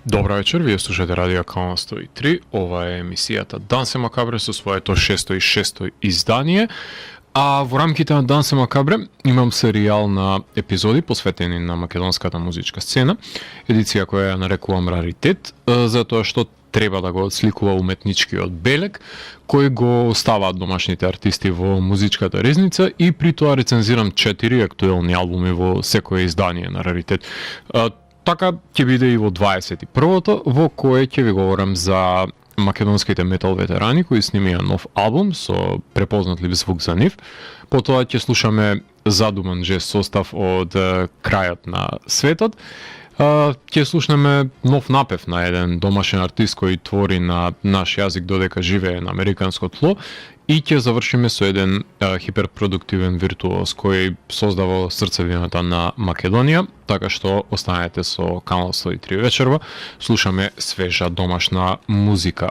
Добра вечер, вие слушате Радио Канал 103. Ова е емисијата Дансе Макабре со своето 606 издание. А во рамките на Дансе Макабре имам серијал на епизоди посветени на македонската музичка сцена, едиција која ја нарекувам Раритет, затоа што треба да го отсликува уметничкиот белег кој го ставаат домашните артисти во музичката ризница и при тоа рецензирам 4 актуелни албуми во секое издание на Раритет. Така ќе биде и во 21-то, во кое ќе ви говорам за македонските метал ветерани кои снимија нов албум со препознатлив звук за нив. Потоа ќе слушаме задуман жест состав од крајот на светот. Ќе слушнеме нов напев на еден домашен артист кој твори на наш јазик додека живее на американско тло и ќе завршиме со еден хиперпродуктивен виртуоз кој создава срцевината на Македонија, така што останете со Канал 103 вечерва. Слушаме свежа домашна музика.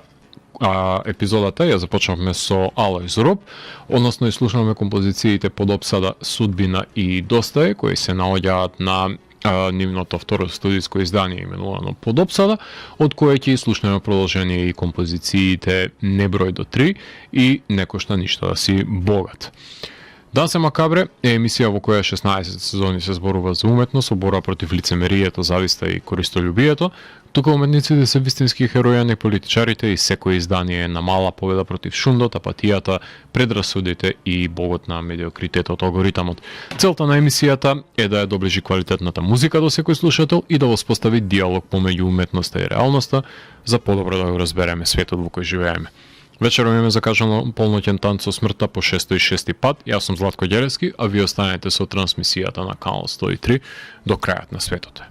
Епизодата ја започнавме со Алојз Роб, односно и слушнаме композициите Под опсада, Судбина и Доста е, кои се наоѓаат на нивното второ студиско издание именувано Под опсада, од кое ќе слушнеме продолжение и композициите Неброј до 3 и Не кошта ништо да си богат. Дансе Макабре е емисија во која 16 сезони се зборува за уметност, борба против лицемерието, зависта и користолюбието. Тука уметниците се вистински херои, а не политичарите, и секој издание е на мала победа против шундот, апатијата, предрасудите и богот на медиокритетот, алгоритамот. Целта на емисијата е да ја доближи квалитетната музика до секој слушател и да воспостави диалог помеѓу уметноста и реалноста за подобро да го разбереме светот во кој живееме. Вечером имаме закажано полноќен танц со смртта по 606 пат. Јас сум Златко Ѓелевски, а вие останете со трансмисијата на Канал 103 до крајот на светот.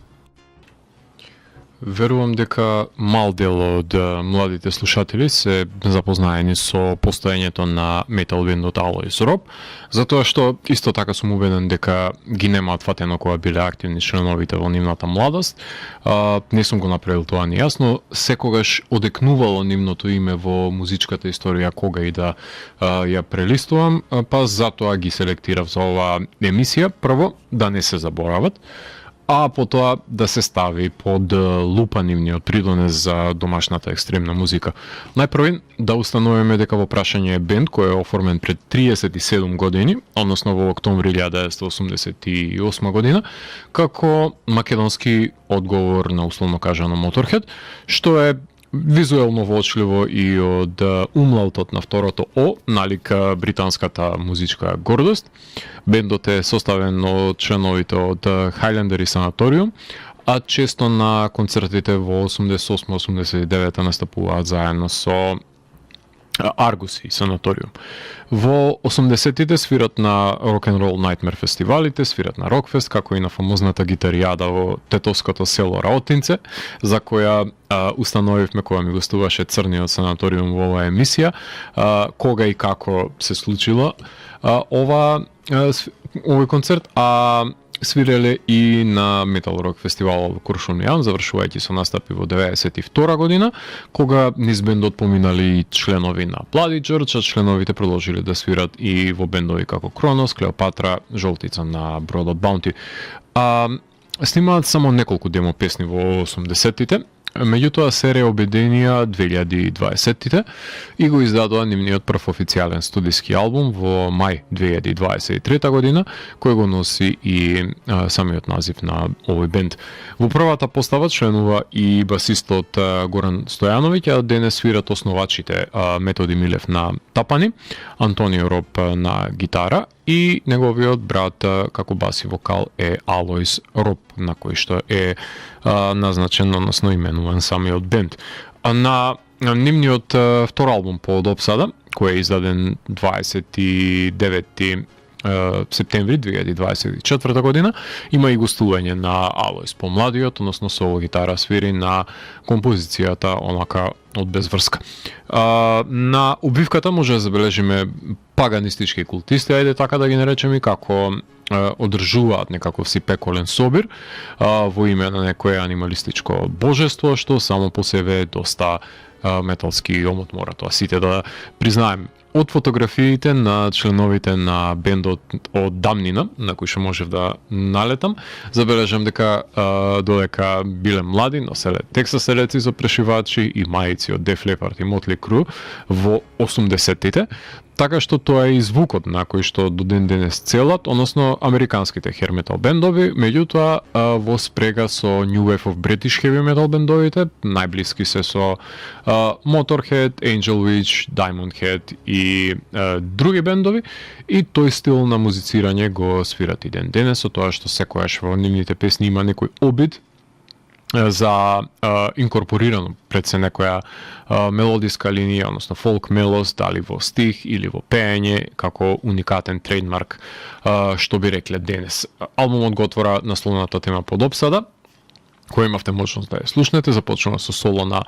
Верувам дека мал дел од младите слушатели се запознаени со постоењето на метал бендот Алојз Роб, затоа што исто така сум убеден дека ги немаат фатено кога биле активни членовите во нивната младост. Не сум го направил тоа ни јасно, секогаш одекнувало нивното име во музичката историја кога и да ја прелистувам, па затоа ги селектирав за оваа емисија. Прво, да не се заборават, а потоа да се стави под лупа нивниот придонес за домашната екстремна музика. Најпрво да установиме дека во прашање е бенд кој е оформен пред 37 години, односно во октомври 1988 година, како македонски одговор на условно кажано Моторхед, што е визуелно воочливо и од умлаутот на второто О, налика британската музичка гордост. Бендот е составен од членовите од Highlander и Sanatorium, а често на концертите во 88-89 настапуваат заедно со Аргус и Санаториум. Во 80-тите свират на Rock'n'Roll Nightmare фестивалите, свират на Рокфест, како и на фамозната гитаријада во тетовското село Раотинце, за која установивме кога ми гостуваше Црниот Санаториум во оваа емисија, кога и како се случило овој концерт, свиреле и на Metal Rock фестивалот во Куршумлијан, завршувајќи со настапи во 92 година, кога низ бендот поминали и членови на Bloody George, а членовите продолжиле да свират и во бендови како Кронос, Клеопатра, Жолтица на Бродот Баунти. Снимаат само неколку демо песни во 80-тите, меѓутоа се реобеденија 2020-тите и го издадоа нивниот прв официјален студиски албум во мај 2023 година, кој го носи и самиот назив на овој бенд. Во првата постава членува и басистот Горан Стојановиќ, а денес свират основачите Методи Милев на тапани, Антонио Роб на гитара и неговиот брат како бас и вокал е Алојз Роб, на кој што е назначен, односно именуван самиот бенд. На нивниот втор албум Под опсада, кој е издаден 29 септември 2024 година, има и гостување на Алојз помладиот, односно соло гитара свири на композицијата онака од Безврска. На обвивката може да забележиме паганистички култисти, ајде така да ги наречеме, како одржуваат некаков си пеколен собир во име на некое анималистичко божество, што само по себе е доста металски омот, мора тоа сите да признаеме. од фотографиите на членовите на бендот од давнина, на кои што можев да налетам, забележам дека додека биле млади, носеле тексаселеци за прешивачи и мајци од Def Leppard и Motley Crue во 80-тите, така што тоа е и звукот на кој што до ден денес целат, односно американските hair metal бендови, меѓутоа во спрега со New Wave of British Heavy Metal бендовите, најблиски се со Motorhead, Angel Witch, Diamond Head и други бендови, и тој стил на музицирање го свират и ден денес, со тоа што секојаш во нивните песни има некој обид за инкорпорирано пред се некоја мелодиска линија, односно фолк мелос, дали во стих или во пеење, како уникатен трейдмарк, што би рекле денес. Албумот го отвора насловната тема под опсада, која имавте можност да ја слушнете, започнува со соло на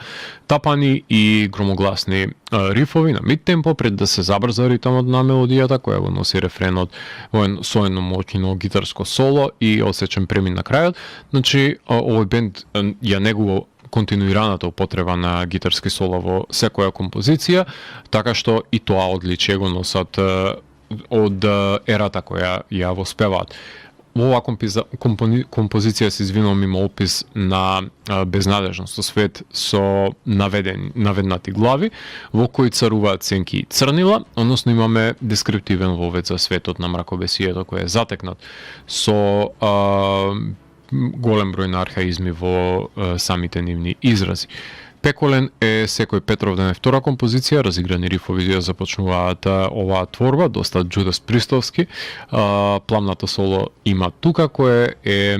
тапани и громогласни рифови на мид-темпо, пред да се забрза ритмот на мелодијата, која го носи рефренот со едно моќно гитарско соло и осечен премин на крајот. Значи, овој бенд ја негува континуираната употреба на гитарски соло во секоја композиција, така што и тоа одличие го носат од ерата која ја воспеваат. Во оваа композиција се извинувам, има опис на безнадежност со свет со наведнати глави, во кои царуваат сенки и црнила, односно имаме дескриптивен вовед за светот на мракобесието кој е затекнат со голем број на архаизми во самите нивни изрази. Пеколен е секој Петровден е втора композиција, разиграни рифови ја започнуваат оваа творба, доста Джудас Пристовски. Пламното соло има тука, кое е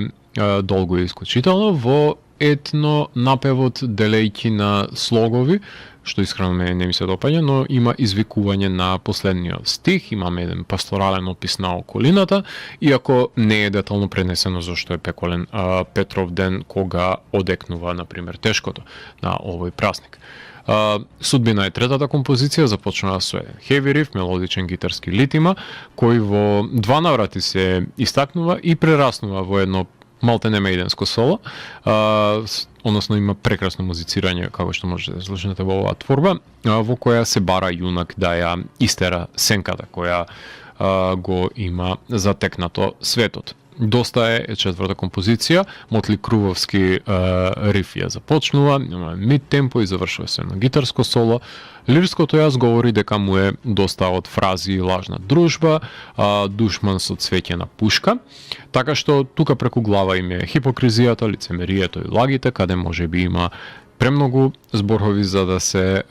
долго и исклучително, во етно напевот делејки на слогови, што искрено не ми се допаѓа, но има извикување на последниот стих, имаме еден пасторален опис на околината, иако не е детално пренесено зашто е Пеколен Петровден кога одекнува, например, тешкото на овој празник. Судбина е третата композиција, започнува со heavy riff, мелодичен гитарски литима, кој во два наврати се истакнува и прераснува во едно малтене мејденско соло, односно има прекрасно музицирање, како што можете да слушнете во оваа творба, во која се бара юнак да ја истера сенката која го има затекнато светот. Доста е четврта композиција, Мотли Крувовски риф ја започнува, мид темпо и завршува се на гитарско соло. Лирското јас говори дека му е доста од фрази и лажна дружба, душман со цвеќена пушка, така што тука преку глава им е хипокризијата, лицемерието и лагите, каде може би има премногу зборови за да се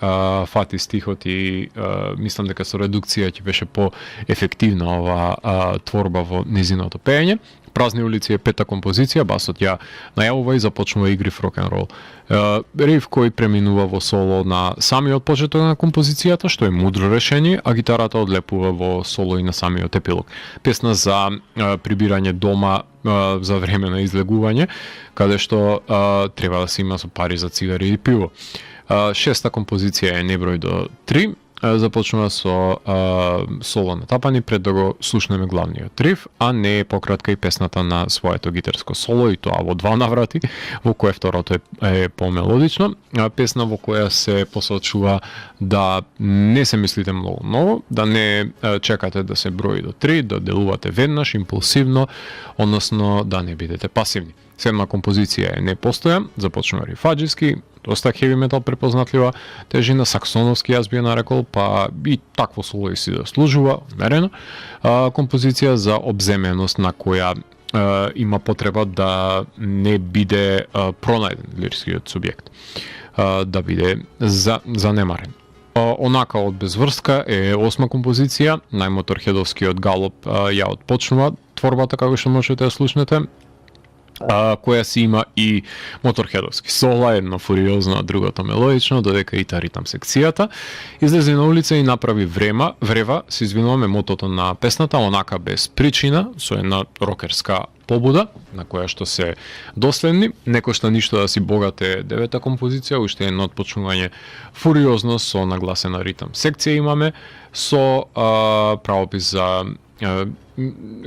фати стихот и мислам дека со редукција ќе беше по-ефективна оваа творба во низиното пеење. Празни улици е пета композиција, басот ја најавува и започнува игрив рок-н-рол. Риф кој преминува во соло на самиот почеток на композицијата, што е мудро решение, а гитарата одлепува во соло и на самиот епилог. Песна за прибирање дома за време на излегување, каде што треба да се има со пари за цигари и пиво. Шеста композиција е Неброј до 3, започнува со соло на тапани пред да го слушнеме главниот риф, а не е пократка и песната на своето гитарско соло, и тоа во два наврати, во кое второто е помелодично. Песна во која се посочува да не се мислите многу, да не чекате да се брои до 3, да делувате веднаш, импулсивно, односно да не бидете пасивни. Седма композиција е Непостојан, започнува рифаджиски, доста heavy metal препознатлива тежина, саксоновски јас би ја нарекол, па и такво соло и си заслужува, мерено. Композиција за обземеност на која има потреба да не биде пронајден лирскиот субјект, да биде занемарен. Онака од безврстка е осма композиција, најмоторхедовскиот галоп ја отпочнува творбата, како што можете да слушнете, која си има и моторхедовски сола, едно фуриозно, а другото мелодично, додека и та ритам секцијата. Излезе на улица и направи врева, се извинуваме мотото на песната, онака без причина, со една рокерска побуда, на која што се доследни. Не кошта ништо да си богате девета композиција, уште едно отпочнување фуриозно со нагласена ритам секција имаме, со правопис за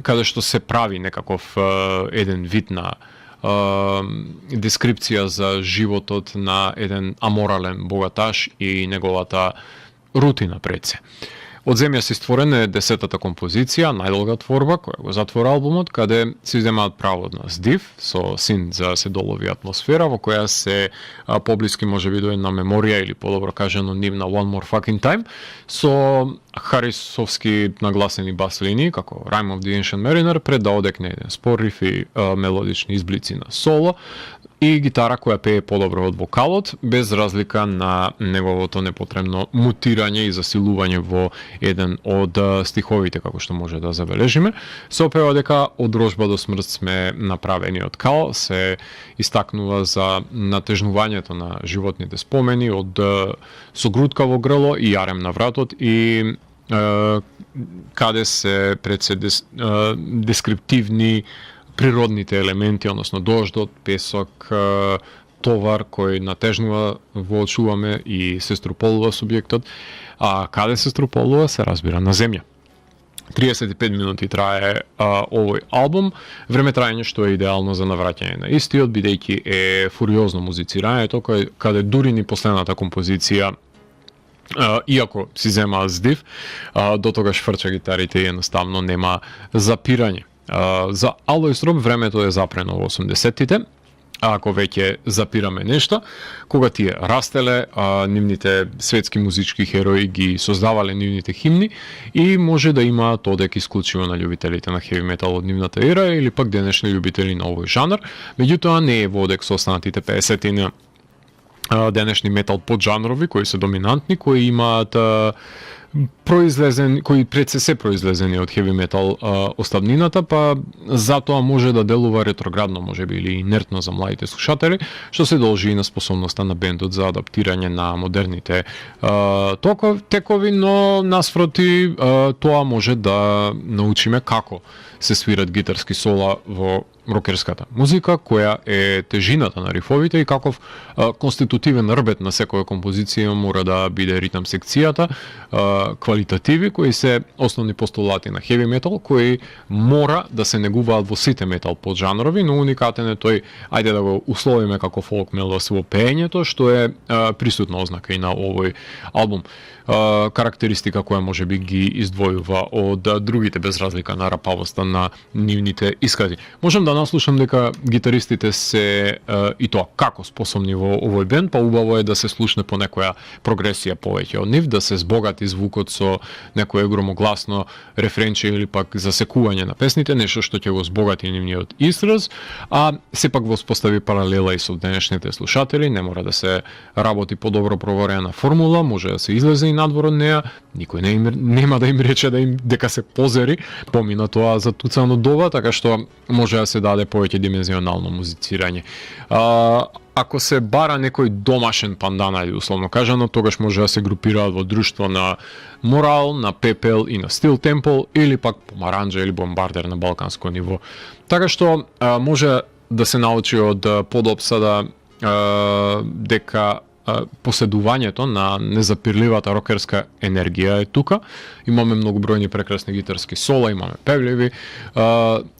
каде што се прави некаков еден вид на дескрипција за животот на еден аморален богаташ и неговата рутина пред се. Од земја се створена 10-та композиција, најдолга творба која го затвора албумот, каде се земаат право на здив со син за се долови атмосфера во која се поблиски можеби до една меморија или подобро кажано нивна One More Fucking Time со Харисовски нагласени бас линии како Rime of the Ancient Mariner пред да одекне еден спор риф и мелодични изблици на соло и гитара која пее подобро од вокалот, без разлика на неговото непотребно мутирање и засилување во еден од стиховите, како што може да забележиме. Се опева дека од рожба до смрт сме направени од кал, се истакнува за натежнувањето на животните спомени од со грудка во грло и јарем на вратот и каде се пред се дескриптивни природните елементи, односно дождот, песок, товар кој натежнува во чуваме и се струполува субјектот, а каде се струполува се разбира на земја. 35 минути трае овој албум, време траење што е идеално за навраќање на истиот, бидејќи е фуриозно музицирањето, каде дури ни последната композиција иако си зема здив, до тогаш фрча гитарите и едноставно нема запирање. За Алојс Роб времето е запрено во 80-тите, ако веќе запираме нешто, кога тие растеле, нивните светски музички херои ги создавале нивните химни и може да имаат одек исклучиво на љубителите на хеви метал од нивната ера или пак денешни љубители на овој жанр, меѓутоа не е во одек со останатите 50-тина денешни метал поджанрови кои се доминантни, кои имаат кои пред се произлезени од хеви метал оставнината, па затоа може да делува ретроградно, можеби или инертно за младите слушатели, што се должи и на способноста на бендот за адаптирање на модерните текови, но наспроти тоа може да научиме како се свират гитарски сола во рокерската музика, која е тежината на рифовите и каков конститутивен рбет на секоја композиција мора да биде ритм секцијата, квалитативи кои се основни постулати на хеви метал, кои мора да се негуваат во сите метал поджанрови, но уникатен е тој, ајде да го условиме како фолк мелос во пеењето, што е присутна ознака и на овој албум. Карактеристика која може би ги издвојува од другите без разлика на рапавоста на нивните искази. Можам да наслушам дека гитаристите се и тоа како способни во овој бенд, па убаво е да се слушне по некоја прогресија повеќе од нив, да се збогати звукот со некое громогласно рефренче или пак засекување на песните, нешто што ќе го збогати нивниот израз, а сепак воспостави паралела и со денешните слушатели, не мора да се работи по добро проворена формула, може да се излезе и надвор од неа, никој нема да им рече дека се позери, помина тоа за туцано доба, така што може да се даде повеќе димензионално музицирање. Ако се бара некој домашен пандан, условно кажано, тогаш може да се групираат во друштво на Морал, на Пепел и на Стил Темпл, или пак Помаранџа или Бомбардер на балканско ниво. Така што може да се научи од подопсада дека поседувањето на незапирливата рокерска енергија е тука. Имаме многобројни прекрасни гитарски сола, имаме певливи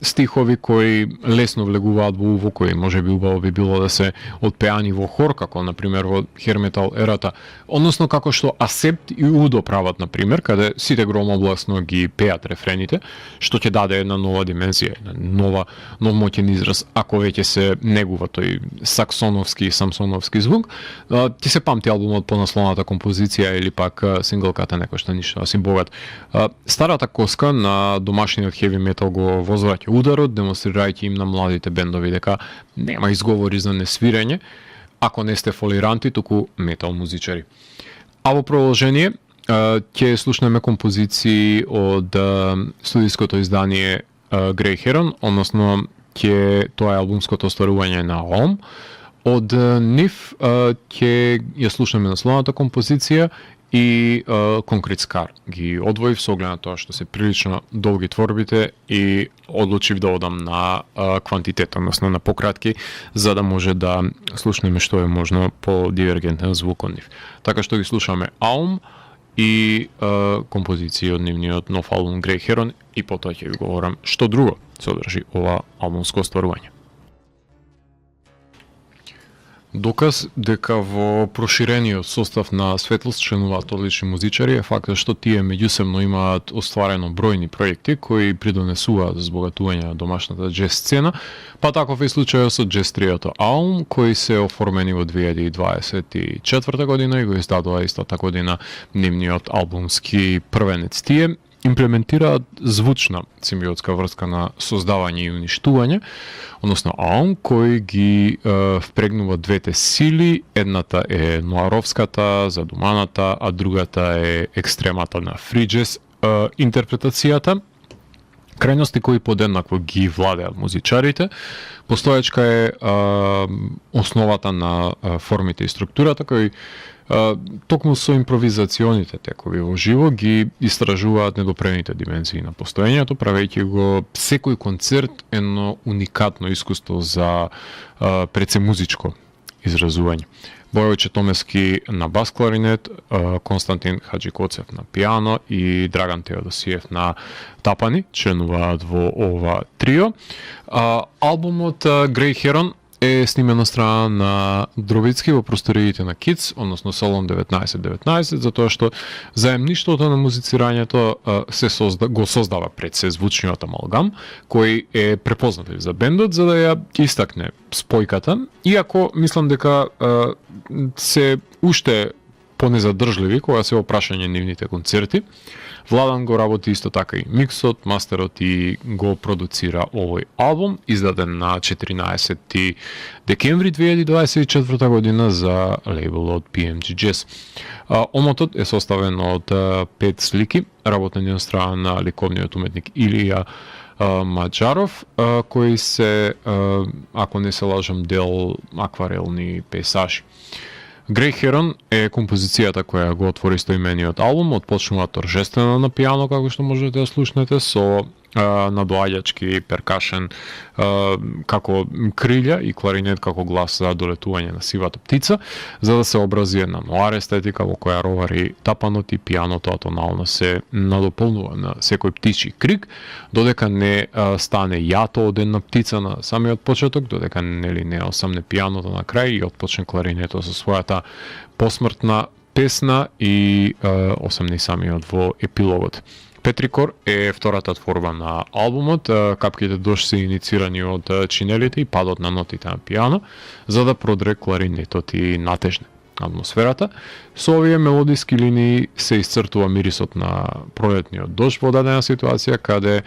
стихови кои лесно влегуваат во уво, кои можеби убаво би било да се отпеани во хор, како например во херметал ерата, односно како што Асепт и Удо прават например, каде сите громогласно ги пеат рефрените, што ќе даде една нова димензија, нов моќен израз, ако веќе се негува тој саксоновски и самсоновски звук. Ти се памти албумот по насловната композиција или пак синглката некој што ништо си богат. Старата коска на домашниот хеви метал го возвраќа ударот, демонстрирајќи им на младите бендови дека нема изговори за несвирење, ако не сте фолиранти, туку метал музичари. А во продолжение ќе слушнеме композиции од студиското издание Grey Heron, односно тоа е албумското остварување на Ом. Од нив ќе ја слушнеме насловната композиција и Concrete Scar. Ги одвоив со оглед на тоа што се прилично долги творбите и одлучив да одам на квантитет, односно на пократки, за да може да слушнеме што е можно по дивергентен звук од нив. Така што ги слушаме Aum и композиција од нивниот нов албум Grey Heron и потоа ќе ви говорам што друго содржи ова албумско остварување. Доказ дека во проширениот состав на Светлост членуваат одлични музичари е фактот што тие меѓусебно имаат остварено бројни проекти кои придонесуваат за збогатување на домашната џез сцена, па таков е случајот со џез триото Аум, кои се оформени во 2024 година и го издадува истата година нивниот албумски првенец. Тие имплементираат звучна симбиотска врска на создавање и уништување, односно Аум, кој ги впрегнува двете сили, едната е ноаровската, задуманата, а другата е екстремата на фриџес интерпретацијата, крајности кои подеднакво ги владеат музичарите. Постоечка е основата на формите и структурата, кои токму со импровизационите текови во живо ги истражуваат недопрените димензии на постоењето, правејќи го секој концерт едно уникатно искуство за предсемузичко изразување. Бојовче Томески на бас кларинет, Константин Хаџикоцев на пијано и Драган Теодосиев на тапани членуваат во ова трио. Албумот Grey Heron е снимен од страна на Дробицки во просториите на Kids, односно Салон 1919, затоа што заемништвото на музицирањето го создава пред се звучниот амалгам, кој е препознатлив за бендот, за да ја истакне спојката, иако мислам дека се уште понезадржливи кога се опрашање нивните концерти. Владан го работи исто така и миксот, мастерот и го продуцира овој албум, издаден на 14 декември 2024 година за лейбелот PMG Jazz. Омотот е составен од 5 слики, работени од страна на ликовниот уметник Илија Маџаров, кои се, ако не се лажам, дел акварелни пейсажи. Grey Heron е композицијата која го отвори стоимениот албум, отпочнува торжествено на пијано, како што можете да слушнете, со надоаѓачки перкашен како крилја и кларинет како глас за долетување на сивата птица, за да се образи една ноар естетика во која ровари тапанот и пијаното атонално се надополнува на секој птичи крик, додека не стане јато од една птица на самиот почеток, додека нели не осамне пијаното на крај и отпочне кларинето со својата посмртна песна и осамне самиот во епилогот. Петрикор е втората творба на албумот. Капките дожд се иницирани од чинелите и падот на нотите на пијано, за да продре кларинетот и натежне атмосферата. Со овие мелодиски линии се исцртува мирисот на пролетниот дожд во дадена ситуација, каде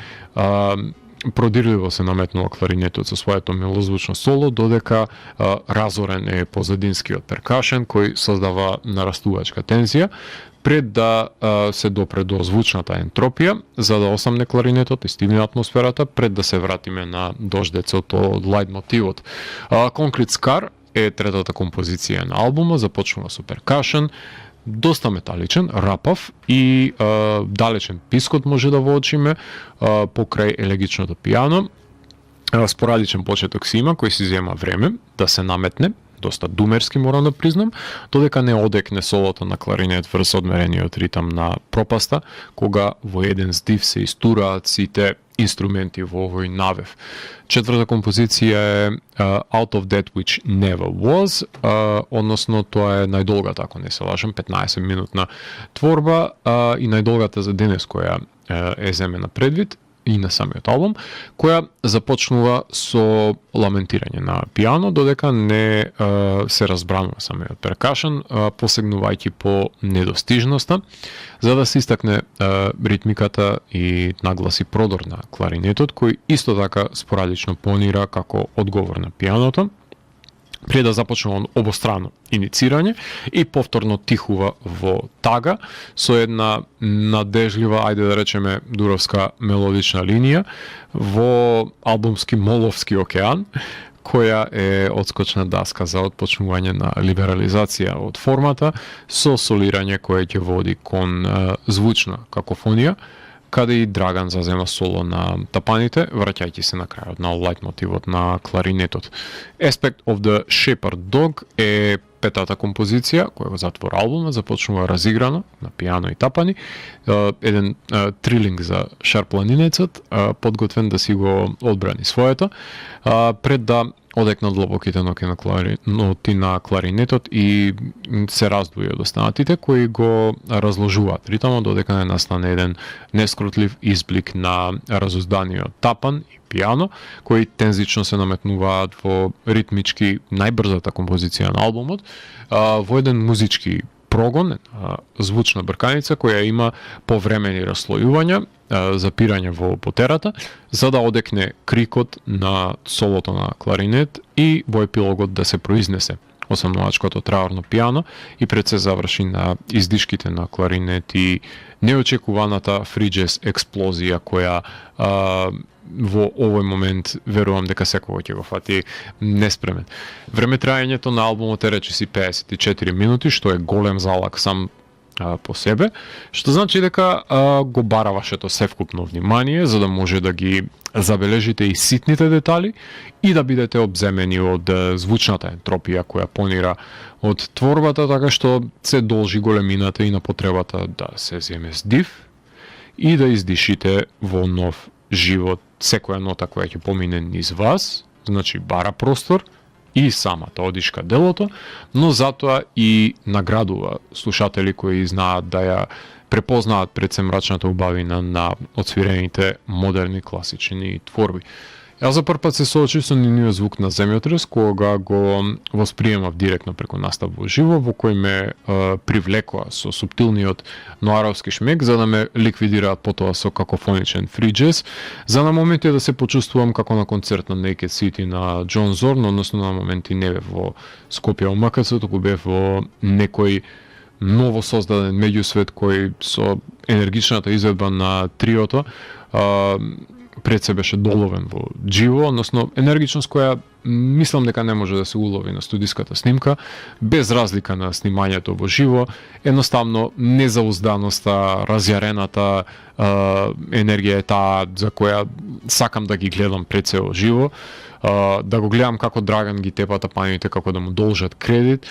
продирливо се наметнува кларинетот со своето милозвучно соло, додека разорен е позадинскиот перкашен, кој создава нарастувачка тензија, пред да се допре до звучната ентропија, за да осамне кларинетот и стигне атмосферата, пред да се вратиме на дождецот од лајтмотивот. Concrete Scar е третата композиција на албумот, започнува со перкашен, доста металичен, рапав и далечен пискот може да воочиме покрај елегичното пијано. Спорадичен почеток си има, кој си зема време да се наметне, доста думерски морам да признам, додека не одекне солото на кларинет врз одмерениот ритам на пропаста, кога во еден здив се истураат сите инструменти во овој навев. Четврта композиција е Out of That Which Never Was, односно тоа е најдолгата, ако не се лажам, 15 минутна творба и најдолгата за денес која е земена предвид и на самиот албум, која започнува со ламентирање на пијано, додека не се разбранува самиот перкашен, посегнувајќи по недостижноста, за да се истакне ритмиката и нагласи продор на кларинетот, кој исто така спорадично понира како одговор на пијаното, пред да започне обострано иницирање и повторно тихува во тага со една надежлива, ајде да речеме, дуровска мелодична линија во албумски моловски океан, која е одскочна даска за отпочнување на либерализација од формата со солирање кое ќе води кон звучна какофонија, каде и Драган зазема соло на тапаните, враќајќи се на крајот на лајтмотивот на кларинетот. Aspect of the Shepherd Dog е петата композиција, која го затвора албумот, започнува разиграно на пијано и тапани, еден трилинг за шарпланинецот, подготвен да си го одбрани своето, пред да одекна длабоките ноти на кларинетот и се раздвои од останатите кои го разложуваат ритмот додека не настане еден нескротлив изблик на разузданиот тапан и пијано кои тензично се наметнуваат во ритмички најбрзата композиција на албумот во еден музички прогон, звучна брканица која има повремени расслојувања, запирање во потерата, за да одекне крикот на солото на кларинет и во епилогот да се произнесе осамновачкото траорно пијано и пред се заврши на издишките на кларинет и неочекуваната фриџес експлозија која во овој момент верувам дека секој ќе го фати неспремен. Времетраењето на албумот е речиси 54 минути, што е голем залак сам по себе, што значи дека го бара вашето севкупно внимание за да може да ги забележите и ситните детали и да бидете обземени од звучната ентропија која понира од творбата, така што се должи големината и на потребата да се земе с див и да издишите во нов живот секоја нота која ќе помине низ вас, значи бара простор и самата одишка делото, но затоа и наградува слушатели кои знаат да ја препознаат пред се мрачната убавина на отсвирените модерни класични творби. Јас за прв пат се соочив со нивниот звук на земјотрес кога го восприемав директно преку настав во живо, во кој ме привлекоа со суптилниот ноаровски шмек за да ме ликвидираат потоа со какофоничен фриџес, за на моменти да се почувствувам како на концерт на Naked City на Џон Зорн, односно на моменти не бев во Скопје ОМКЦ, туку бев во некој ново создаден меѓусвет кој со енергичната изведба на триото пред се беше доловен во живо, односно енергичност која мислам дека не може да се улови на студиската снимка, без разлика на снимањето во живо, едноставно незаузданоста, разјарената енергија е таа за која сакам да ги гледам пред се во живо, да го гледам како Драган ги тепа тапаните, како да му должат кредит,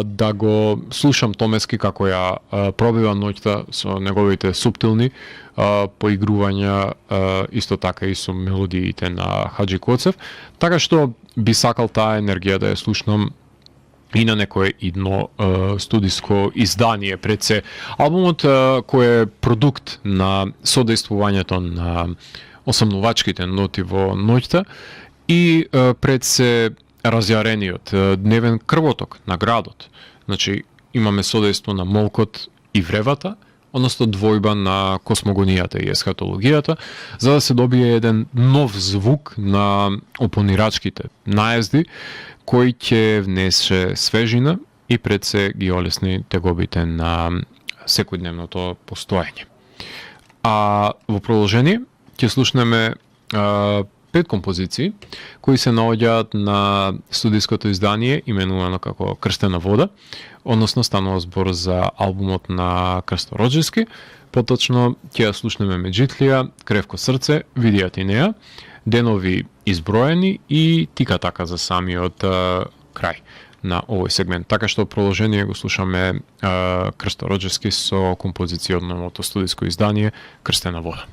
да го слушам Томески како ја пробива ноќта со неговите суптилни поигрувања, исто така и со мелодиите на Хаџи Коцев, така што би сакал таа енергија да ја слушнам и на некое идно студиско издание пред се. Албумот кој е продукт на содействувањето на осамнувачките ноти во ноќта и пред се разјарениот дневен крвоток на градот. Значи имаме содейство на молкот и вревата, односно двојба на космогонијата и есхатологијата, за да се добие еден нов звук на опонирачките наезди, кој ќе внесе свежина и пред се ги олесни тегобите на секојдневното постоење. А во продолжение ќе слушнеме 5 композиции кои се наоѓаат на студиското издание именувано како Крстена вода, односно станува збор за албумот на Крсто Роџевски. Поточно ќе ја слушнеме Меджитлија, Кревко срце, Видијат и неа, Денови изброени и Тика така за самиот крај на овој сегмент. Така што продолжение го слушаме Крсто Роџевски со композиција од новото студиско издание Крстена вода.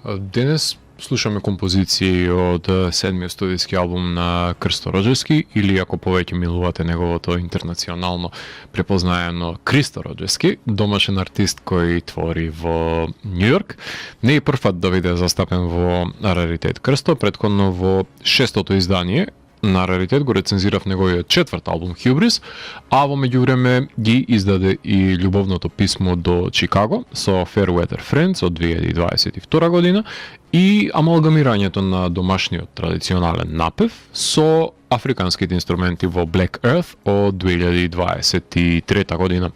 Денес слушаме композиции од седмиот студиски албум на Крсто Роџевски, или ако повеќе милувате неговото интернационално препознаено Кристо Роџевски, домашен артист кој твори во Њујорк. Не е првпат да биде застапен во Раритет Крсто, претходно во 6-тото издание на Раритет го рецензирав неговиот 4-ти албум Хјубрис, а во меѓувреме ги издаде и љубовното писмо до Чикаго со Fair Weather Friends од 2022 година и амалгамирањето на домашниот традиционален напев со африканските инструменти во Black Earth од 2023 година.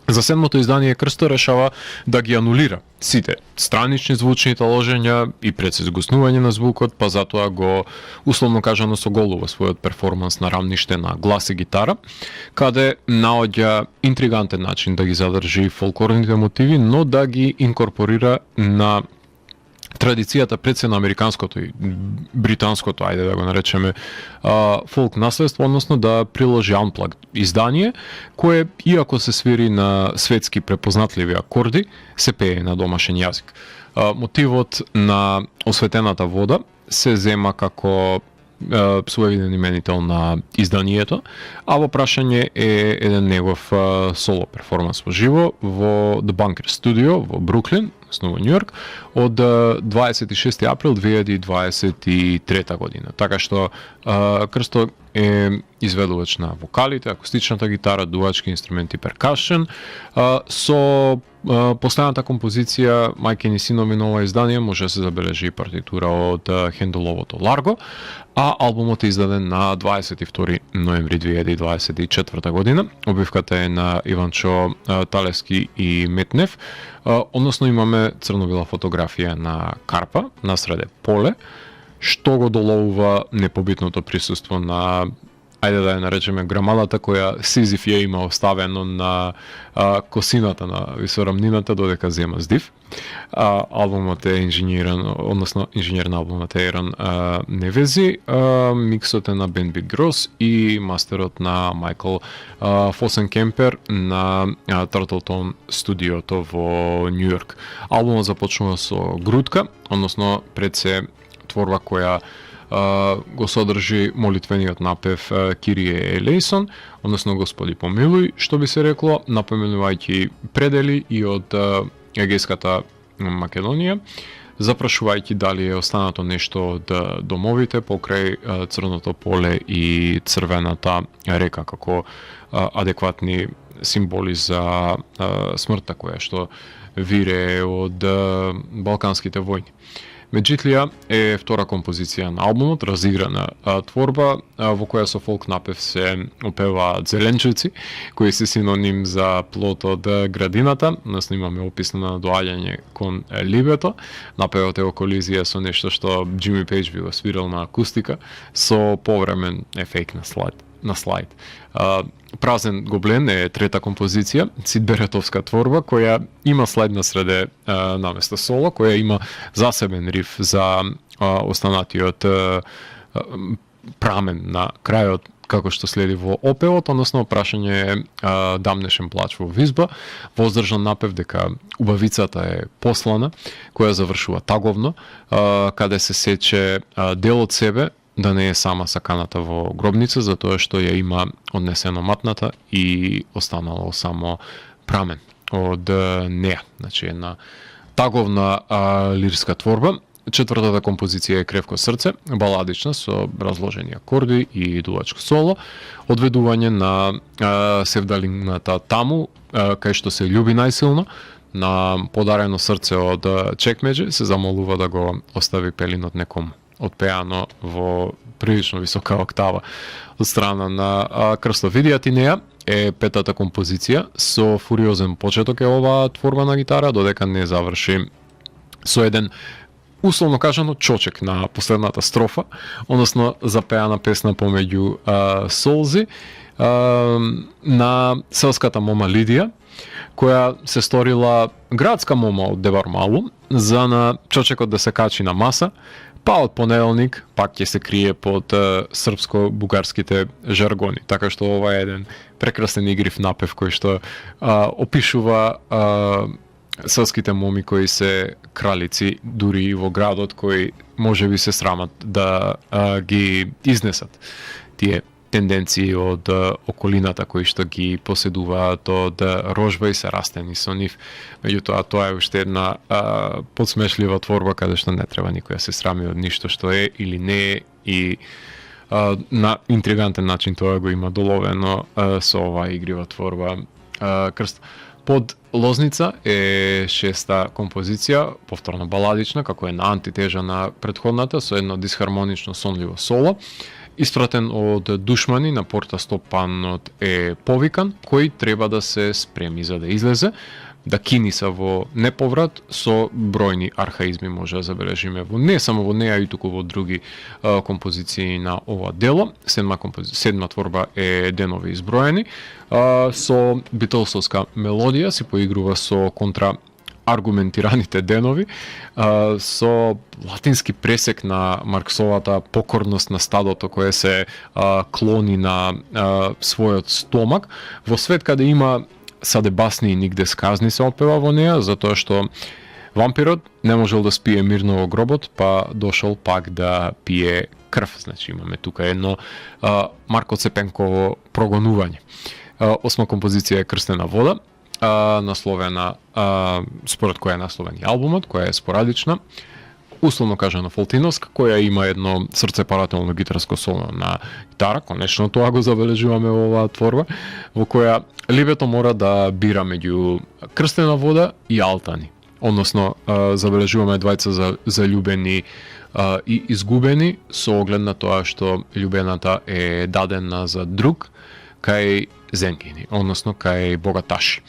За седмото издание Крсто решава да ги анулира сите странични звучни таложења и пред се згуснување на звукот, па затоа го условно кажано соголува својот перформанс на рамниште на глас и гитара, каде наоѓа интригантен начин да ги задржи фолклорните мотиви, но да ги инкорпорира на традицијата пред се на американското и британското, ајде да го наречеме, фолк наследство, односно да приложи unplugged издание, кое, иако се свири на светски препознатливи акорди, се пее на домашен јазик. Мотивот на осветената вода се зема како своевиден именител на изданието, а во прашање е еден негов соло перформанс во живо во The Bunker Studio во Бруклин, во Њу Јорк, од 26 април 2023 година. Така што Крсто е изведувач на вокалите, акустичната гитара, дувачки инструменти, перкашен, со постојаната композиција Мајки ни синови на ова издание може да се забележи и партитура од Хенделовото Ларго, а албумот е издаден на 22 ноември 2024 година. Обивката е на Иванчо Талевски и Метнев, односно имаме црно-бела фотографија на карпа насреде поле, што го доловува непобитното присуство на, ајде да ја наречеме, грамадата која Сизиф ја има оставено на косината на висорамнината додека зема здив. Албумот е инжениран, односно инженер на албумот е Ерон Невези, миксот е на Ben Big Gross и мастерот на Майкл Фосенкемпер на Turtletone студиото во Њу Јорк. Албумот започнува со грудка, односно пред се творба која го содржи молитвениот напев Кирие елейсон, односно Господи помилуј, што би се рекло, напоменувајќи предели и од Егејската Македонија, запрашувајќи дали е останато нешто од домовите покрај Црното поле и Црвената река како адекватни символи за смртта која што вирее од Балканските војни. Меджитлија е втора композиција на албумот, разиграна творба во која со фолк напев се опеваат зеленчуци, кои се синоним за плод од градината. Нас имаме опис на доаѓање кон либето. Напевот е во колизија со нешто што Джими Пејдж би го свирал на акустика, со повремен ефект на слайд. Празен гоблен е трета композиција, Сидберетовска творба, која има слайд на среде наместо соло, која има засебен риф за останатиот прамен на крајот, како што следи во опевот, односно прашање е дамнешен плач во визба, воздржан напев дека убавицата е послана, која завршува таговно, каде се сече дел од себе, да не е сама саканата во гробница, затоа што ја има однесено матната и останало само прамен од неа. Значи една таговна лирска творба. Четвртата композиција е Кревко срце, баладична со разложени акорди и дувачко соло, одведување на севдалината Таму, кај што се љуби најсилно, на подарено срце од чекмеџе, се замолува да го остави пелинот некому, отпеано во прилично висока октава од страна на Крсто. Видијат и неа е петата композиција, со фуриозен почеток е оваа творба на гитара, додека не заврши со еден, условно кажано, чочек на последната строфа, односно запеана песна помеѓу солзи на селската мома Лидија, која се сторила градска мома од Девармалу, за на чочекот да се качи на маса, па од понеделник пак ќе се крие под српско-бугарските жаргони. Така што ова е еден прекрасен игрив напев кој што опишува селските моми кои се кралици дури и во градот, кои може би се срамат да ги изнесат тие тенденции од околината кои што ги поседуваат од рожба и се растени со нив. Меѓутоа, тоа е уште една подсмешлива творба каде што не треба никој да се срами од ништо што е или не е, и на интригантен начин тоа го има доловено со оваа игрива творба Крст. Под Лозница е шеста композиција, повторно баладична, како е на антитежа на претходната, со едно дисхармонично сонливо соло. Испратен од душмани на порта Стопанот е повикан, кој треба да се спреми за да излезе, да киниса во неповрат со бројни архаизми може да забележиме не само во неа, и туку во други композиции на ова дело. Седма творба е Денови изброени, со битолсовска мелодија се поигрува со аргументираните денови, со латински пресек на Марксовата покорност на стадото кое се клони на својот стомак, во свет каде има саде басни и нигде сказни се опева во неа, затоа што Вампирот не можел да спие мирно во гробот, па дошол пак да пие крв. Значи имаме тука едно Марко Цепенково прогонување. Осма композиција е Крстена вода, насловена според која е насловен и албумот, која е спорадична, условно кажано фолтиновска, која има едно срцепарателно гитарско соло на гитара. Конечно тоа го забележуваме во оваа творба, во која Ливето мора да бира меѓу Крстена вода и Алтани. Односно, забележуваме двајца заљубени и изгубени со оглед на тоа што љубената е дадена за друг кај Зенгини, односно кај богаташи.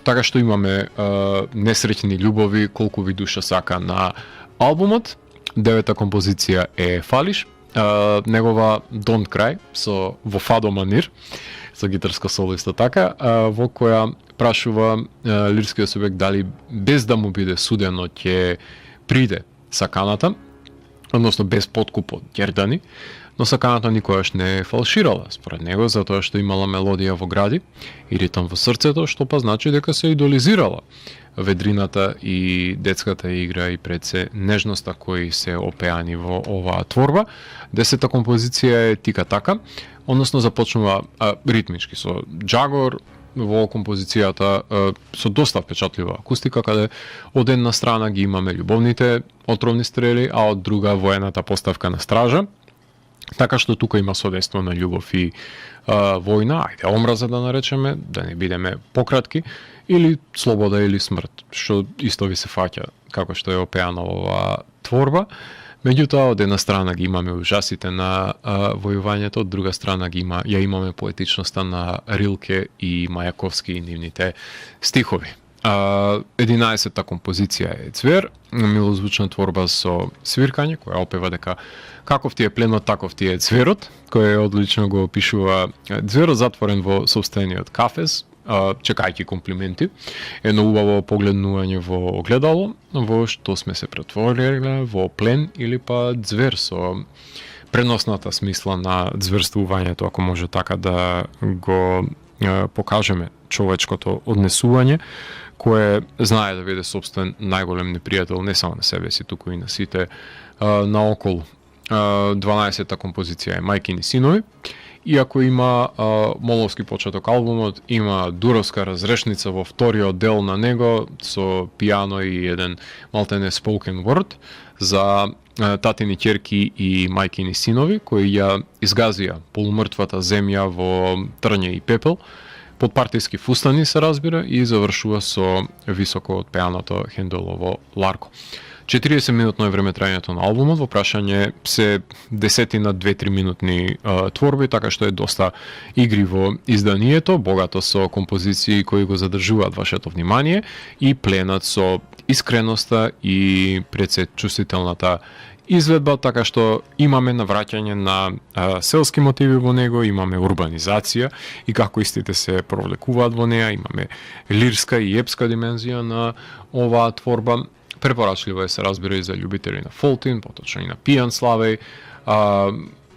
Така што имаме несреќни љубови, колку ви душа сака на албумот. Девета композиција е Фалиш, негова Don't Cry во фадо манир, со гитарско соло исто така, во која прашува лирскиот субјект дали без да му биде судено ќе приде саканата, односно без подкуп од ѓердани, но саканата никогаш не е фалширала според него, затоа што имала мелодија во гради и ритм во срцето, што па значи дека се идолизирала ведрината и детската игра и пред се нежноста кои се опеани во оваа творба. Десета композиција е Тика Така, односно започнува ритмички со джагор во композицијата, со доста впечатлива акустика, каде од една страна ги имаме љубовните отровни стрели, а од друга воената поставка на стража. Така што тука има содейство на љубов и војна, ајде омраза да наречеме, да не бидеме пократки, или слобода или смрт, што исто ви се фаќа како што е опеана оваа творба. Меѓутоа, од една страна ги имаме ужасите на војувањето, од друга страна ја имаме поетичноста на Рилке и Мајаковски и нивните стихови. 11-та композиција е Цвер, милозвучна творба со свиркање, која опева дека каков ти е пленот, таков ти е цверот, кој одлично го опишува цверот затворен во сопствениот кафез, чекајќи комплименти, едно убаво погледнување во огледало, во што сме се претвориле во плен или па звер со преносната смисла на зверствувањето, ако може така да го покажеме човечкото однесување, кое знае да биде собствен најголем непријател не само на себе си, туку и на сите наоколу. 12-та композиција е Мајкини синови. Иако има моловски почеток албумот, има дуровска разрешница во вториот дел на него со пијано и еден малтене spoken word за татини ќерки и мајкини синови кои ја изгазија полумртвата земја во трње и пепел, под партиски фустани се разбира, и завршува со високо од пеаното Хенделово Ларко. 40 минутно е време трајањето на албумот, во прашање се десетина 2-3 минутни творби, така што е доста игриво изданието, богато со композиции кои го задржуваат вашето внимание и пленат со искреноста и пред се чувствителната изведба, така што имаме навраќање на селски мотиви во него, имаме урбанизација и како истите се провлекуваат во неа, имаме лирска и епска димензија на оваа творба. Препорачливо е се разбира и за љубители на фолтин, поточно и на пијан славеј,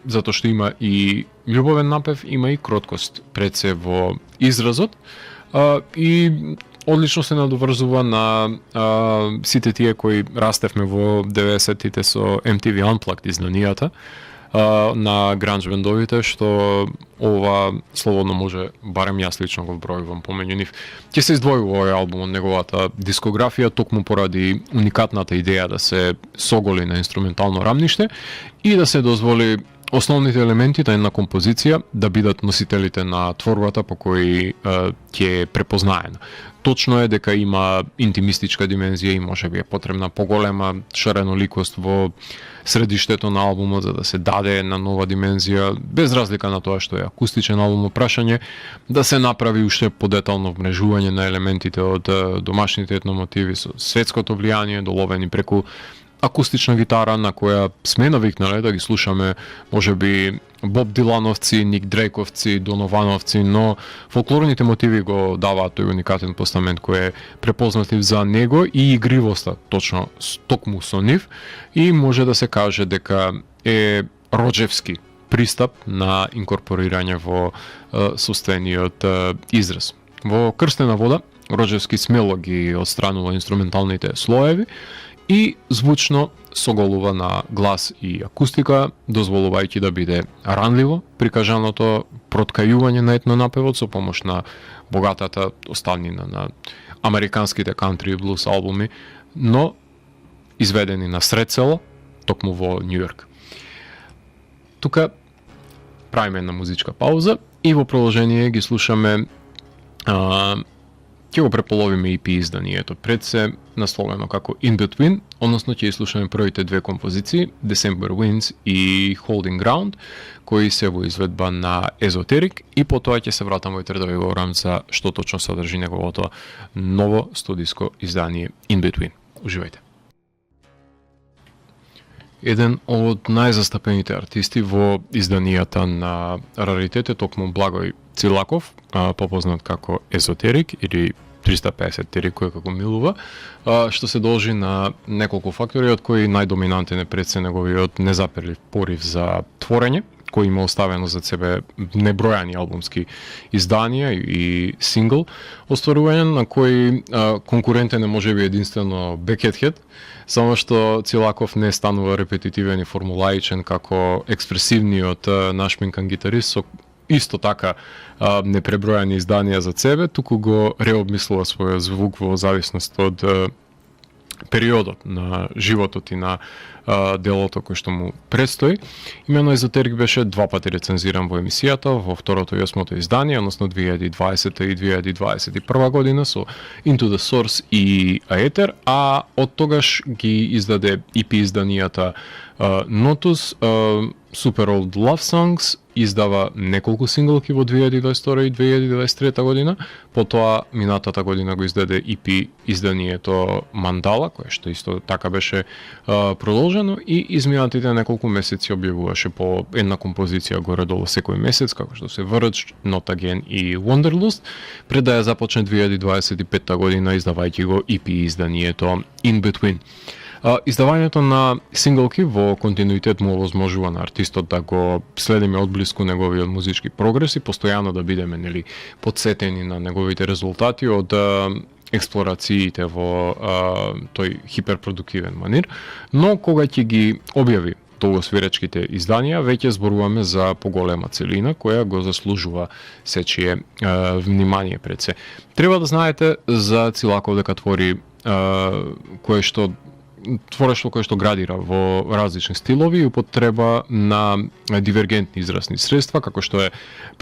затоа што има и љубовен напев, има и кроткост пред се во изразот, и одлично се надоврзува на сите тие кои растевме во 90-тите со MTV Unplugged изданијата на гранж бендовите, што ова слободно може, барем јас лично го вбројувам помеѓу нив. Ќе се издвојува овој албум од неговата дискографија токму поради уникатната идеја да се соголи на инструментално рамниште и да се дозволи основните елементи на една композиција да бидат носителите на творбата по кои ќе е препознаена. Точно е дека има интимистичка димензија и можеби е потребна поголема шареноликост во средиштето на албумот за да се даде една нова димензија, без разлика на тоа што е акустичен албум, прашање да се направи уште подетално вмрежување на елементите од домашните етномотиви со светското влијание, доловени преку акустична гитара на која сме навикнале да ги слушаме можеби Боб Дилановци, Ник Дрейковци, Доновановци, но фолклорните мотиви го даваат тој уникатен постамент кој е препознатив за него и игривоста точно токму со нив, и може да се каже дека е роџевски пристап на инкорпорирање во собствениот израз. Во Крстена вода Роџерски смело ги отстранува инструменталните слоеви и звучно соголува на глас и акустика, дозволувајќи да биде ранливо прикажаното проткајување на етнонапевот со помош на богатата оставнина на американските кантри и блус албуми, но изведени на сред село, токму во Њу Јорк. Тука правиме една музичка пауза и во продолжение ги слушаме ќе го преполовиме EP изданието пред се насловено како In Between, односно ќе слушаме првите две композиции, December Winds и Holding Ground, кои се во изведба на Esoteric, и потоа ќе се вратам во да ви говорам за што точно содржи неговото ново студиско издание In Between. Уживајте. Еден од најзастапените артисти во изданијата на Раритет е токму Благој Цилаков, попознат како Esoteric или 350 Терик, кој како милува, што се должи на неколку фактори, од кои најдоминантен е пред се неговиот незаперлив порив за творење, кој има оставено за себе небројани албумски изданија и сингл, остварување на кој конкурентен е можеби единствено Бекетхед, само што Цилаков не станува репетитивен и формулаичен како експресивниот нашминкан гитарист со исто така непребројани изданија за себе, туку го реобмислува својот звук во зависност од периодот на животот и на делото кој што му предстои. Имено Esoteric беше два пати рецензиран во емисијата, во второто и осмото издание, односно 2020 и 2021 година со Into the Source и Aether, а од тогаш ги издаде EP изданијата Notus, Super Old Love Songs, издава неколку синглки во 2022 и 2023 година, потоа минатата година го издаде EP изданието Мандала, кое што исто така беше продолжено, и изминатите неколку месеци објавуваше по една композиција горе-долу секој месец, како што се Verge, Not Again и Wanderlust, пред да ја започне 2025 година издавајќи го EP изданието In Between. Издавањето на синглки во континуитет му овозможува на артистот да го следиме одблиску неговиот музички прогрес и постојано да бидеме подсетени на неговите резултати од експлорациите во тој хиперпродуктивен манир, но кога ќе ги објави долгосвиречките изданија, веќе зборуваме за поголема целина која го заслужува сечие внимание пред се. Треба да знаете за Цилаков дека твори творештво кое што градира во различни стилови и употреба на дивергентни изразни средства, како што е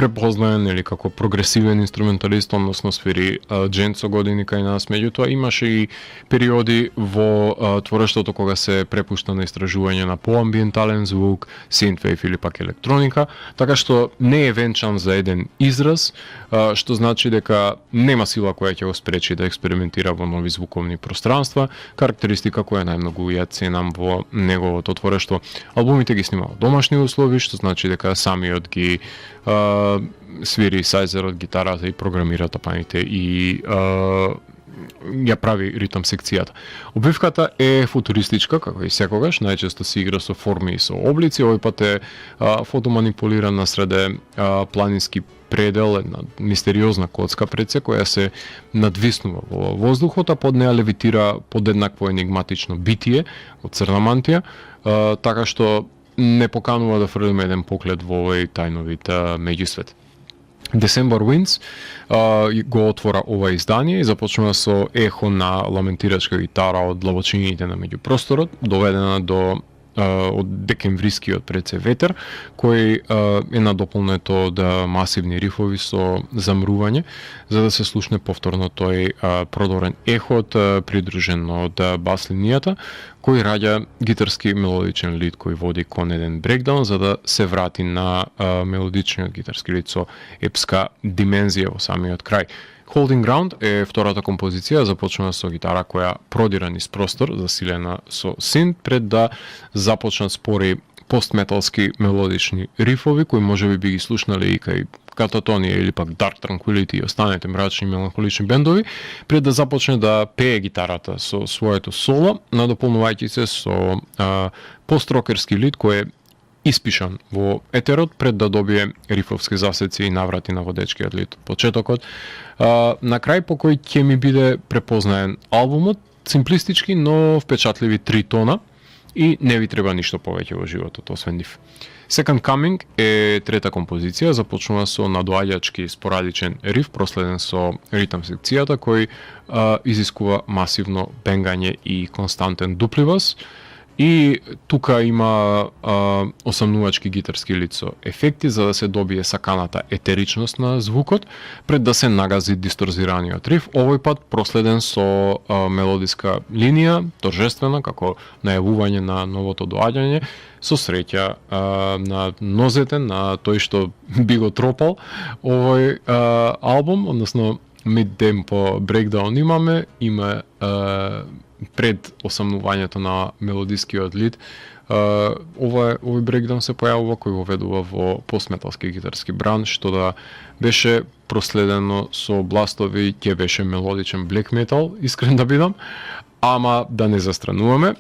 препознаен или како прогресивен инструменталист, односно свири дженцо години кај нас. Меѓутоа имаше и периоди во творештвото кога се препушта на истражување на поамбиентален звук, синтвейв или пак електроника, така што не е венчан за еден израз, што значи дека нема сила која ќе го спречи да експериментира во нови звуковни пространства, карактеристика која најмногу ја ценам во неговото творештво. Албумите ги снима во домашни услови, што значи дека самиот ги свири сајзерот, гитарата и програмира тапаните и ја прави ритм секцијата. Обвивката е футуристичка, како и секогаш, најчесто се игра со форми и со облици, овој пат е фотоманипулиран насреде планински предел, една мистериозна коцка пред се, која се надвиснува во воздухот, а под неа левитира подеднакво енигматично битие од црна мантија, така што не поканува да фрлиме еден поглед во овој тајновит меѓусвет. December Winds го отвора ова издание и започнува со ехо на ламентирачка гитара од длабочините на меѓупросторот, доведена до од декемврискиот пред се ветер, кој е надополнето од масивни рифови со замрување, за да се слушне повторно тој продорен ехот, придружен од бас линијата, кој раѓа гитарски мелодичен лид кој води кон еден брекдаун, за да се врати на мелодичниот гитарски лид со епска димензија во самиот крај. Holding Ground е втората композиција, започнува со гитара која продира низ простор, засилена со синт, пред да започнат спори постметалски мелодични рифови, кои можеби би ги слушнале и кај Кататонија или пак Dark Tranquillity и останете мрачни меланхолични бендови, пред да започне да пее гитарата со своето соло, надополнувајќи се со построкерски лид кој е испишан во етерот пред да добие рифовски засеци и наврати на водечкиот лид почетокот. На крај по кој ќе ми биде препознаен албумот, симплистички, но впечатливи 3 тона и не ви треба ништо повеќе во животот освен нив. Second Coming е трета композиција, започнува со надоаѓачки спорадичен риф, проследен со ритам секцијата кој изискува масивно бенгање и константен дупливас. И тука има осамнувачки гитарски лид со ефекти за да се добие саканата етеричност на звукот пред да се нагази дисторзираниот риф, овој пат проследен со мелодиска линија, торжествена како најавување на новото доаѓање, со среќа на нозете на тој што би го тропал овој албум, односно mid-tempo breakdown има пред осамнувањето на мелодискиот лид. Овој брейкдаун се појавува кој го ведува во постметалски гитарски бран, што да беше проследено со бластови, ќе беше мелодичен black metal, искрен да бидам, ама да не застрануваме.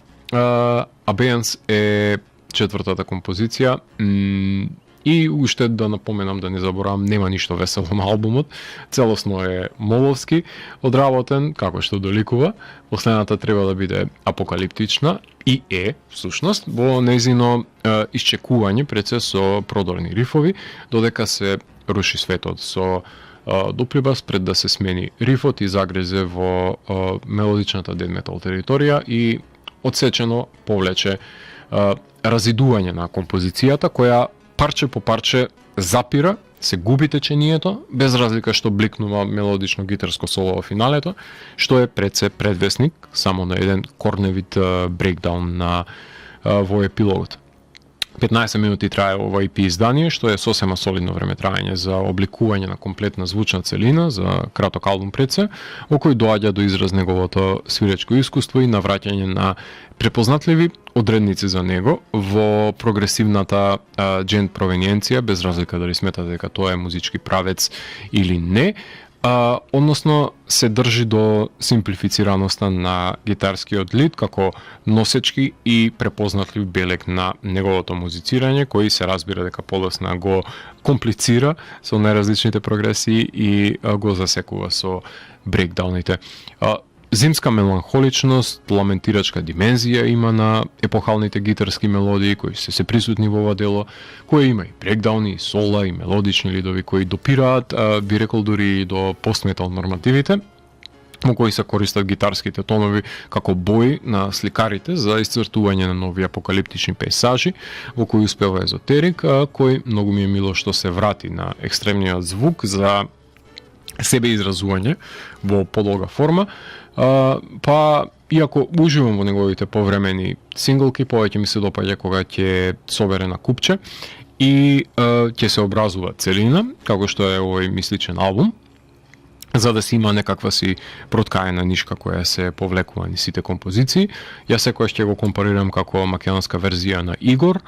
Abeyance е четвртата композиција, и уште да напоменам, да не заборавам, нема ништо весело на албумот, целосно е моловски одработен, како што доликува. Последната треба да биде апокалиптична и всушност, во нејзино исчекување пред се со продорни рифови, додека се руши светот со дуплибас пред да се смени рифот и загрезе во мелодичната death metal територија и одсечено повлече разидување на композицијата, која парче по парче запира, се губи течението, без разлика што бликнува мелодично гитарско соло во финалето, што е пред се предвесник само на еден корневит брейкдаун во епилогот. 15 минути трае ова EP издание, што е сосема солидно време траење за обликување на комплетна звучна целина за краток албум пред се, во кој доаѓа до израз неговото свиречко искуство и навраќање на препознатливи одредници за него во прогресивната джент провениенција, без разлика дали сметате дека тоа е музички правец или не, односно се држи до симплифицираноста на гитарскиот лид како носечки и препознатлив белег на неговото музицирање, кој се разбира дека подоцна го комплицира со најразличните прогресии и го засекува со брейкдауните. Зимска меланхоличност, ламентирачка димензија има на епохалните гитарски мелодии кои се присутни во ова дело, кои има и брейкдауни, и сола, и мелодични лидови кои допираат, би рекол дури и до постметал нормативите, во кои се користат гитарските тонови како бои на сликарите за исцртување на нови апокалиптични пейсажи, во кои успева езотерик, кој многу ми е мило што се врати на екстремниот звук за себе изразување во подолга форма. Па, иако уживам во неговите повремени синглки, повеќе ми се допаѓа кога ќе собере на купче и ќе се образува целина, како што е овој мисличен албум, за да си има некаква си проткаена нишка која се повлекува ни сите композиции. Јас секогаш ќе го компарирам како македонска верзија на Игор,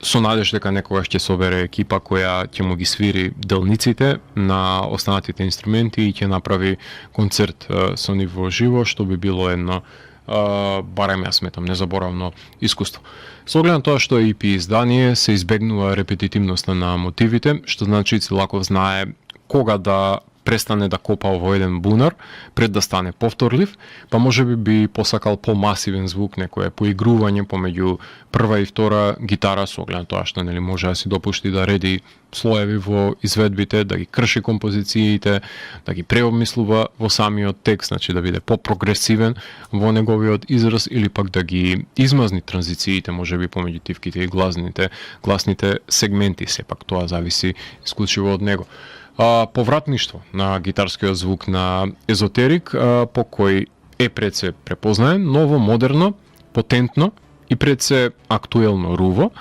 со надеж дека некогаш ќе собере екипа која ќе му ги свири делниците на останатите инструменти и ќе направи концерт со нив во живо, што би било едно, барем јас сметам, незаборавно искуство. Со оглед на тоа што EP издание се избегнува репетитивноста на мотивите, што значи Цилаков знае кога да престане да копа во еден бунар пред да стане повторлив, па можеби би посакал помасивен звук, некое поигрување помеѓу прва и втора гитара, со оглед на тоа што нели може да си допушти да реди слоеви во изведбите, да ги крши композициите, да ги преобмислува во самиот текст, значи да биде по-прогресивен во неговиот израз или пак да ги измазни транзициите, можеби помеѓу тивките и гласните сегменти, сепак тоа зависи исклучиво од него. Повратништво на гитарскиот звук на езотерик, по кој е пред се препознаен, ново, модерно, потентно и пред се актуелно руво,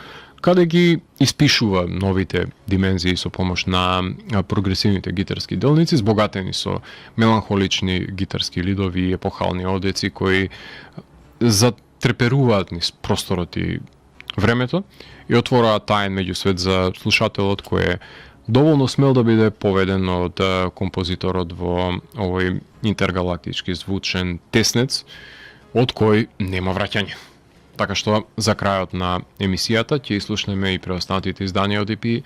каде ги испишува новите димензии со помош на прогресивните гитарски делници, збогатени со меланхолични гитарски лидови и епохални одеци кои затреперуваат низ просторот и времето и отвораат таен меѓусвет за слушателот кој е доволно смел да биде поведен од композиторот во овој интергалактички звучен теснец од кој нема враќање. Така што за крајот на емисијата ќе слушнеме и преостанатите изданија од EP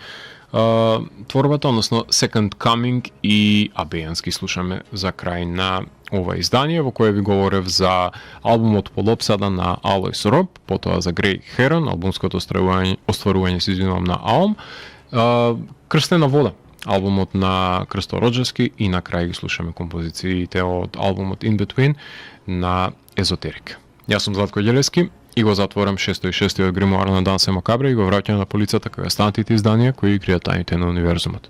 творбата, односно Second Coming и Абејански слушаме за крај на ова издание, во кое ви говорев за албумот Полопсада на Алојс Роб, потоа за Греј Херон, албумското остварување се извинувам на Аум, Крстена вода, албумот на Крсто Роджевски и на крај ги слушаме композициите од албумот In Between на Езотерик. Јас сум Златко Ѓелевски и го затворам 606-тиот гримуар на Дансе Макабре и го враќам на полицата кај останатите изданија кои кријат тајните на универзумот.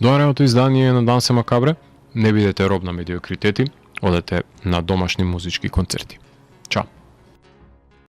До наредното издание на Дансе Макабре, не бидете роб на медиокритети, одете на домашни музички концерти. Чао!